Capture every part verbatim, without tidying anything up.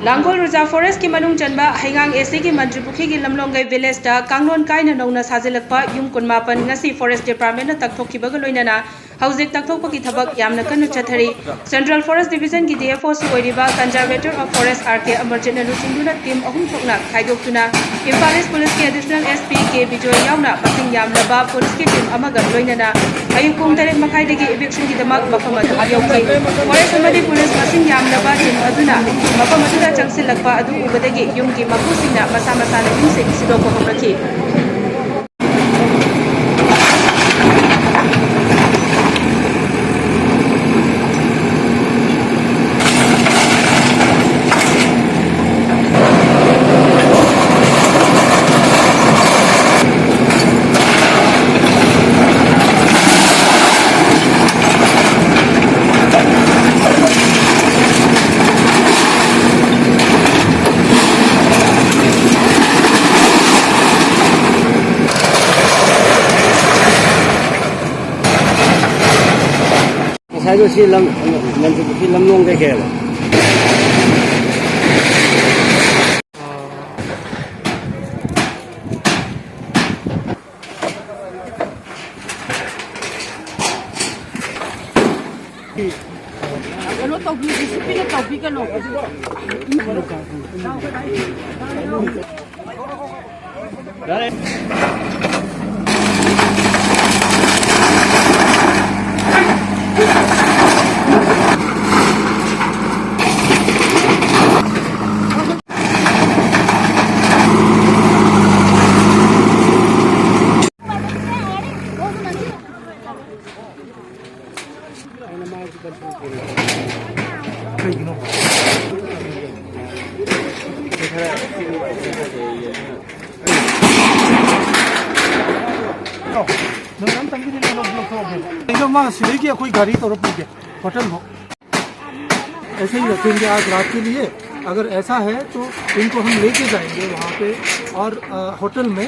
ꯂꯥꯡꯒꯣꯜ reserve ꯐꯣꯔꯦꯁ꯭ꯠꯀꯤ ꯃꯅꯨꯡ ꯆꯟꯕ ꯍꯩꯉꯥꯡ ꯑꯦ ꯁꯤꯒꯤ ꯃꯟꯇ꯭ꯔꯤ ꯄꯨꯈ꯭ꯔꯤꯒꯤ ꯂꯝꯂꯣꯡꯒꯩ ꯚꯤꯂꯦꯖꯇ ꯀꯥꯡꯂꯣꯟ ꯀꯥꯏꯅ ꯅꯧꯅ ꯁꯥꯖꯤꯜꯂꯛꯄ ꯌꯨꯝ ꯀꯨꯟꯃꯥꯄꯟ ꯉꯁꯤ ꯐꯣꯔꯦꯁ꯭ꯠ ꯗꯤꯄꯥꯔꯠꯃꯦꯟꯅ ꯇꯛꯊꯣꯛꯈꯤꯕꯒ ꯂꯣꯏꯅꯅ ꯍꯧꯖꯤꯛ ꯇꯛꯊꯣꯛꯄꯒꯤ ꯊꯕꯛ ꯌꯥꯝꯅ ꯀꯟꯅ ꯆꯠꯊꯔꯤ꯫ ꯁꯦꯟꯇ꯭ꯔꯦꯜ ꯐꯣꯔꯦꯁ꯭ꯠ ꯗꯤꯕꯤꯖꯟꯒꯤ ꯗꯤ ꯑꯦꯐ ꯑꯣꯁꯨ ꯑꯣꯏꯔꯤꯕ Conservator of Forest ꯑꯥꯔ ꯀꯦ ꯑꯃꯔꯖꯤꯠꯅ ꯂꯨꯆꯤꯡꯗꯨꯅ ꯇꯤꯝ ꯑꯍꯨꯝ ꯊꯣꯛꯅ ꯈꯥꯏꯗꯣꯛꯇꯨꯅ ꯏꯝꯐꯥꯜ ꯏꯁ꯭ꯠ ꯄꯨꯂꯤꯁꯀꯤ additional S P K Bijoy ꯌꯥꯎꯅ ꯃꯁꯤꯡ ꯌꯥꯝꯂꯕ ꯄꯨꯂꯤꯁꯀꯤ ꯇꯤꯝ ꯑꯃꯒ ꯂꯣꯏꯅꯅ ꯑꯌꯨꯛ ꯄꯨꯡ ꯇꯔꯦꯠ ꯃꯈꯥꯏꯗꯒꯤ ꯏꯚꯤꯛꯁꯟꯒꯤꯗꯃꯛ ꯃꯐꯝ ꯑꯗꯨ ꯌꯧꯈꯤ꯫ ꯐꯣꯔꯦꯁ꯭ꯠ ꯑꯃꯗꯤ ꯄꯨꯂꯤꯁ ꯃꯁꯤꯡ ꯌꯥꯝꯂꯕ ꯇꯤꯝ ꯑꯗꯨꯅ ꯃꯐꯝ ꯑꯗꯨꯗ ꯆꯪꯁꯤꯜꯂꯛꯄ ꯑꯗꯨ ꯎꯕꯗꯒꯤ ꯌꯨꯝꯒꯤ ꯃꯄꯨꯁꯤꯡꯅ ꯃꯁꯥ ꯃꯁꯥꯅ ꯌꯨꯝꯁꯤꯡ ꯁꯤꯗꯣꯛꯄ ꯍꯧꯔꯛꯈꯤ꯫ ꯉꯁꯥꯏꯗꯣ ꯁꯤ ꯂꯝ, ꯃꯟꯇ꯭ꯔꯤ ꯄꯨꯈ꯭ꯔꯤ ꯂꯝꯂꯣꯡꯗꯒꯤ ꯀꯩ ꯍꯥꯏꯕ? ꯀꯩꯅꯣ ꯇꯧꯕꯤ, ꯗꯤ ꯁꯤ ꯄꯤꯅ ꯇꯧꯕꯤꯒꯅꯣ꯫ ꯀꯩꯅꯣ, ꯃꯥ ꯁꯤꯗꯒꯤ ꯑꯩꯈꯣꯏ ꯒꯥꯔꯤ ꯇꯧꯔ ꯄꯨꯒꯦ, ꯍꯣꯇꯦꯜ ꯐꯥꯎ꯫ ऐसे ही रखेंगे आज रात के लिए। अगर ऐसा है तो इनको हम लेके जाएंगे वहाँ पे और, अ, होटल में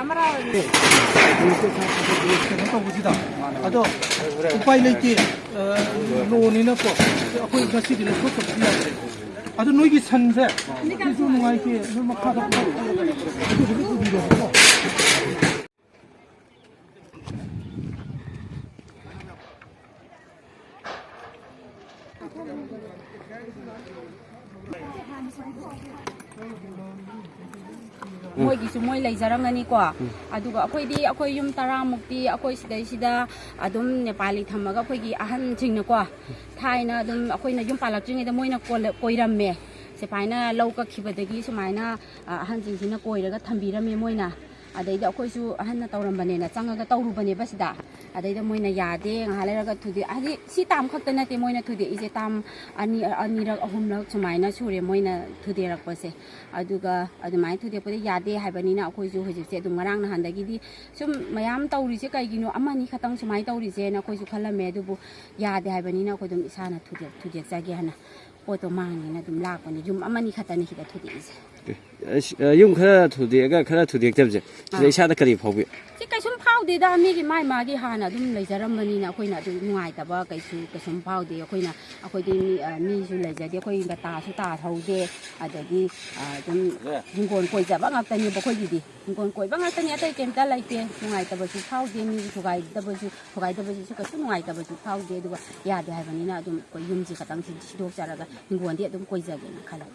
ꯑꯃꯔꯥ꯫ ꯀꯩꯅꯣ ꯇꯧꯕꯁꯤꯗ, ꯑꯗꯣ ꯎꯄꯥꯏ ꯂꯩꯇꯦ, ꯑ, ꯂꯣꯅꯤꯅꯀꯣ, ꯑꯩꯈꯣꯏ ꯉꯁꯤꯗꯤ ꯂꯧꯊꯣꯛꯇꯕꯗꯤ ꯌꯥꯗ꯭ꯔꯦ꯫ ꯑꯗꯨ ꯅꯣꯏꯒꯤ ꯁꯟꯁꯦ, ꯁꯤꯁꯨ ꯅꯨꯡꯉꯥꯏꯇꯦ, ꯅꯣꯏ ꯃꯈꯥꯗ ꯄꯨꯊꯣꯛꯑꯒ ꯑꯗꯨꯁꯨ ꯄꯨꯕꯤꯔꯣꯕꯀꯣ꯫ ꯃꯣꯏꯒꯤꯁꯨ ꯃꯣꯏ ꯂꯩꯖꯔꯝꯒꯅꯤꯀꯣ꯫ ꯑꯗꯨꯒ ꯑꯩꯈꯣꯏꯗꯤ, ꯑꯩꯈꯣꯏ ꯌꯨꯝ ꯇꯔꯥꯃꯨꯛꯇꯤ ꯑꯩꯈꯣꯏ ꯁꯤꯗꯩꯁꯤꯗ ꯑꯗꯨꯝ ꯅꯦꯄꯥꯂꯤ ꯊꯝꯃꯒ, ꯑꯩꯈꯣꯏꯒꯤ ꯑꯍꯟꯁꯤꯡꯅꯀꯣ, ꯊꯥꯏꯅ ꯑꯗꯨꯝ ꯑꯩꯈꯣꯏꯅ ꯌꯨꯝ ꯄꯥꯜꯂꯛꯇ꯭ꯔꯤꯉꯩꯗ ꯃꯣꯏꯅ ꯀꯣꯜꯂ-, ꯀꯣꯏꯔꯝꯃꯦ꯫ ꯁꯨꯃꯥꯏꯅ ꯂꯧ ꯀꯛꯈꯤꯕꯗꯒꯤ ꯁꯨꯃꯥꯏꯅ, ꯑ, ꯑꯍꯟꯁꯤꯡꯁꯤꯅ ꯀꯣꯏꯔꯒ ꯊꯝꯕꯤꯔꯝꯃꯦ ꯃꯣꯏꯅ꯫ ꯑꯗꯩꯗ ꯑꯩꯈꯣꯏꯁꯨ ꯑꯍꯟꯅ ꯇꯧꯔꯝꯕꯅꯦꯅ ꯆꯪꯉꯒ ꯇꯧꯔꯨꯕꯅꯦꯕ ꯁꯤꯗ꯫ ꯑꯗꯩꯗ ꯃꯣꯏꯅ ꯌꯥꯗꯦ, ꯉꯥꯏꯍꯥꯛ ꯂꯩꯔꯒ ꯊꯨꯗꯦꯛ-, ꯍꯥꯏꯗꯤ ꯁꯤ ꯇꯥꯝ ꯈꯛꯇ ꯅꯠꯇꯦ ꯃꯣꯏꯅ ꯊꯨꯗꯦꯛꯏꯁꯦ, ꯇꯥꯝ ꯑꯅꯤ, ꯑꯅꯤꯔꯛ ꯑꯍꯨꯝꯂꯛ ꯁꯨꯃꯥꯏꯅ ꯁꯨꯔꯦ ꯃꯣꯏꯅ ꯊꯨꯗꯦꯛꯂꯛꯄꯁꯦ꯫ ꯑꯗꯨꯒ ꯑꯗꯨꯃꯥꯏꯅ ꯊꯨꯗꯦꯛꯄꯗ ꯌꯥꯗꯦ ꯍꯥꯏꯕꯅꯤꯅ ꯑꯩꯈꯣꯏꯁꯨ ꯍꯧꯖꯤꯛꯁꯦ ꯑꯗꯨꯝ ꯉꯔꯥꯡ ꯅꯍꯥꯟꯗꯒꯤꯗꯤ ꯁꯨꯝ ꯃꯌꯥꯝ ꯇꯧꯔꯤꯁꯦ ꯀꯩꯒꯤꯅꯣ, ꯑꯃꯅꯤ ꯈꯛꯇꯪ ꯁꯨꯃꯥꯏꯅ ꯇꯧꯔꯤꯁꯦꯅ ꯑꯩꯈꯣꯏꯁꯨ ꯈꯜꯂꯝꯃꯦ꯫ ꯑꯗꯨꯕꯨ ꯌꯥꯗꯦ ꯍꯥꯏꯕꯅꯤꯅ ꯑꯩꯈꯣꯏ ꯑꯗꯨꯝ ꯏꯁꯥꯅ ꯊꯨꯗꯦꯛ-, ꯊꯨꯗꯦꯛꯆꯒꯦ ꯍꯥꯏꯅ ꯄꯣꯠꯇꯣ ꯃꯥꯡꯉꯦꯅ ꯑꯗꯨꯝ ꯂꯥꯛꯄꯅꯦ꯫ ꯌꯨꯝ ꯑꯃꯅꯤ ꯈꯛꯇꯅꯤ ꯁꯤꯗ ꯊꯨꯗꯦꯛꯏꯁꯦ꯫ ꯑꯦ, ꯑꯁ, ꯑ, ꯌꯨꯝ ꯈꯔ ꯊꯨꯗꯦꯛꯑꯒ ꯈꯔ ꯊꯨꯗꯦꯛꯇꯕꯁꯦ, ꯁꯤꯗ ꯑꯥ꯫ ꯏꯁꯥꯗ ꯀꯔꯤ ꯐꯥꯎꯕꯤ? ꯁꯤ ꯀꯩꯁꯨꯝ ꯐꯥꯎꯗꯦꯗ, ꯃꯤꯒꯤ ꯃꯥꯏ ꯃꯥꯒꯤ ꯍꯥꯟꯅ ꯑꯗꯨꯝ ꯂꯩꯖꯔꯝꯕꯅꯤꯅ ꯑꯩꯈꯣꯏꯅ ꯑꯗꯨ ꯅꯨꯡꯉꯥꯏꯇꯕ ꯀꯩꯁꯨ, ꯀꯩꯁꯨꯝ ꯐꯥꯎꯗꯦ꯫ ꯑꯩꯈꯣꯏꯅ, ꯑꯩꯈꯣꯏꯗꯤ ꯃꯤ, ꯑ, ꯃꯤꯁꯨ ꯂꯩꯖꯗꯦ, ꯑꯩꯈꯣꯏ ꯕꯇꯥꯁꯨ ꯇꯥꯍꯧꯗꯦ, ꯑꯗꯒꯤ, ꯑ, ꯑꯗꯨꯝ ꯍꯤꯡꯒꯣꯜ ꯀꯣꯏꯖꯕ ꯉꯥꯛꯇꯅꯦꯕ ꯑꯩꯈꯣꯏꯒꯤꯗꯤ꯫ ꯍꯤꯡꯒꯣꯜ ꯀꯣꯏꯕ ꯉꯥꯛꯇꯅꯤ, ꯑꯇꯩ ꯀꯩꯝꯇ ꯂꯩꯇꯦ꯫ ꯅꯨꯡꯉꯥꯏꯇꯕꯁꯨ ꯐꯥꯎꯗꯦ, ꯃꯤꯒꯤ ꯊꯨꯒꯥꯏꯗꯕꯁꯨ, ꯊꯨꯒꯥꯏꯗꯕꯁꯤꯁꯨ ꯀꯩꯁꯨ ꯅꯨꯡꯉꯥꯏꯇꯕꯁꯨ ꯐꯥꯎꯗꯦ꯫ ꯑꯗꯨꯒ ꯌꯥꯗꯦ ꯍꯥꯏꯕꯅꯤꯅ ꯑꯗꯨꯝ ꯑꯩꯈꯣꯏ ꯌꯨꯝꯁꯤ ꯈꯛꯇꯪ ꯁꯤ-, ꯁꯤꯗꯣꯛꯆꯔꯒ ꯍꯤꯡꯒꯣꯜꯗꯤ ꯑꯗꯨꯝ ꯀꯣꯏꯖꯒꯦꯅ ꯈꯜꯂꯦ꯫